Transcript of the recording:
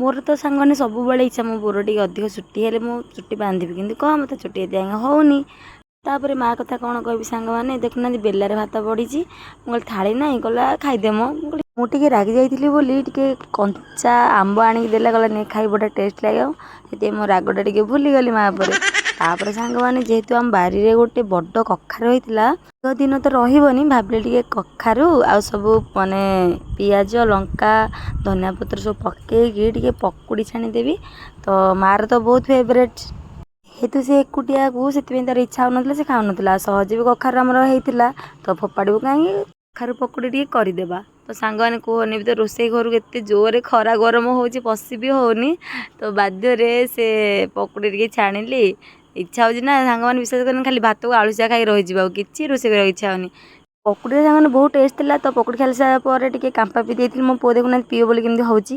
ମୋର ତ ସାଙ୍ଗମାନେ ସବୁବେଳେ ଇଚ୍ଛା ମୋ ବୋଉର ଟିକେ ଅଧିକ ଚୁଟି ହେଲେ ମୁଁ ଚୁଟି ବାନ୍ଧିବି, କିନ୍ତୁ କ'ଣ ମୋତେ ଚୁଟି ଏତେ ଯାଏଁ ହେଉନି। ତାପରେ ମା କଥା କ'ଣ କହିବି ସାଙ୍ଗମାନେ, ଦେଖୁନାହାନ୍ତି ବେଲାରେ ଭାତ ପଡ଼ିଛି। ମୁଁ କହିଲି ଥାଳି ନାହିଁ, କହିଲା ଖାଇଦେ ମ। ମୁଁ କହିଲି ମୁଁ ଟିକେ ରାଗି ଯାଇଥିଲି ବୋଲି ଟିକେ କଞ୍ଚା ଆମ୍ବ ଆଣିକି ଦେଲା, କହିଲା ନେ ଖାଇ, ବଢ଼ିଆ ଟେଷ୍ଟ ଲାଗିବ। ସେଥିପାଇଁ ମୋ ରାଗଟା ଟିକେ ଭୁଲିଗଲି ମା ଉପରେ। ତାପରେ ସାଙ୍ଗମାନେ, ଯେହେତୁ ଆମ ବାରିରେ ଗୋଟେ ବଡ଼ କଖାରୁ ହେଇଥିଲା, ଦିନ ତ ରହିବନି, ଭାବିଲି ଟିକେ କଖାରୁ ଆଉ ସବୁ ମାନେ ପିଆଜ, ଲଙ୍କା, ଧନିଆ ପତ୍ର ସବୁ ପକେଇକି ଟିକେ ପକୁଡ଼ି ଛାଣିଦେବି। ତ ମାଆର ତ ବହୁତ ଫେଭରେଟ୍। ଯେହେତୁ ସେ ଏକୁଟିଆକୁ, ସେଥିପାଇଁ ତାର ଇଚ୍ଛା ହେଉନଥିଲା, ସେ ଖାଉନଥିଲା। ଆଉ ସହଜେ ବି କଖାରୁ ଆମର ହେଇଥିଲା, ତ ଫୋପାଡ଼ିବୁ କାହିଁକି, କଖାରୁ ପକୁଡ଼ି ଟିକେ କରିଦେବା। ତ ସାଙ୍ଗମାନେ, କୁହନି ବି ତ, ରୋଷେଇ ଘରକୁ ଏତେ ଜୋରରେ ଖରା ଗରମ ହେଉଛି, ପଶି ବି ହେଉନି। ତ ବାଧ୍ୟରେ ସେ ପକୁଡ଼ି ଟିକେ ଛାଣିଲି। ଇଚ୍ଛା ହେଉଛି ନା ସାଙ୍ଗମାନେ, ବିଶ୍ୱାସ କରନି, ଖାଲି ଭାତକୁ ଆଳୁ ସିଝା ଖାଇ ରହିଯିବ, ଆଉ କିଛି ରୋଷେଇ କରିବାକୁ ଇଚ୍ଛା ହେଉନି। ପକୁଡ଼ିରେ ସାଙ୍ଗମାନେ ବହୁତ ଟେଷ୍ଟ ଥିଲା। ତ ପକୁଡ଼ି ଖାଇ ସାରିଲା ପରେ ଟିକେ କାମ୍ପା ପିଇ ଦେଇଥିଲି। ମୋ ପୁଅ ଦେଖୁନାହାନ୍ତି, ପିଇବ ବୋଲି କେମିତି ହେଉଛି।